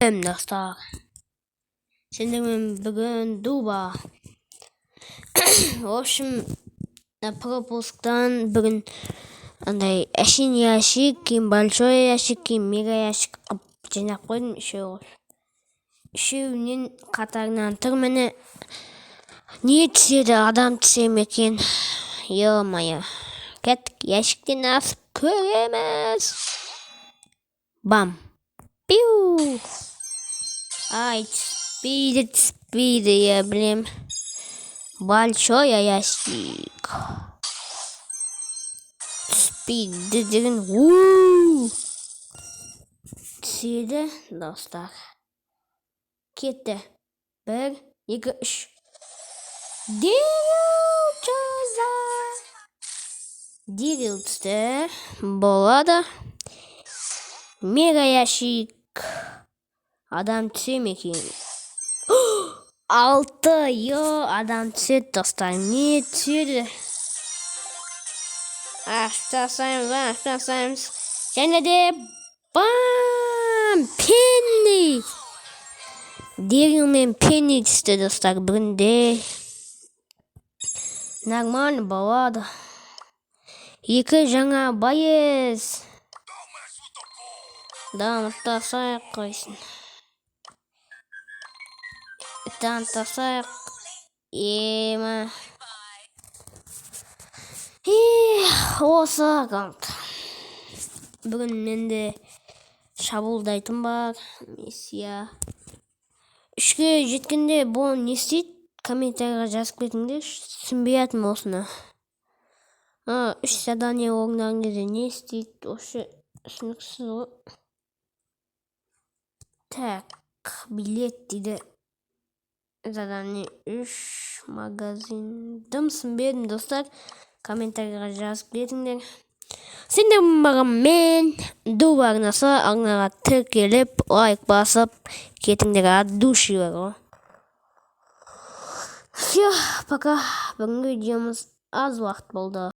Достар, сендермен бүгін Дуба. В общем, пропусктан бүгін андай әшейін ящик, кейін большой ящик, кейін мега ящик қылып жинап қойдым үшеу қылып. Үшеуінен қатарынан тұр, міне. Не түседі, адам түсе ме екен? Ё-моё. Кеттік, ящиктен асып көреміз. Бам. Пиу. Ай, түспейді, түспейді, я білем. Большой ящик. Түспейді деген. У. Түседі, достар. Кетті. Бір, екі, үш. Дэрил жаза. Дэрил түсті. Болады. Мега ящик. Адам түсе ме екен? Алты, ё, адам түседі, достар. Не түседі? Ашып тастаймыз, ашып тастаймыз. Және де бам! Пенни! Дэрил мен Пенни түсті, достар, бүгінде. Нормально болады. Екі жаңа боец. Дамытасайық қойсын. Дамытасайық. Ема. Эх, осы аккаунт. Бүгін менде шабуылдайтын бар. Миссия. Үшке жеткенде бұл не істейді? Комментарийға жазып кетіңдерші. Түсінбей жатырмын осыны. Үш задание орындаған кезде не істейді? Осы түсініксіз ғой. Так, билет дейді. Задание үш, магазин. Дым түсінбедім, достар. Комментарийға жазып кетіңдер. Сендер маған мен Дуба арнасы, арнаға тіркеліп, лайк басып кетіңдер, от души бар ғой. Все, пока. Бүгінгі видеомыз аз уақыт болды.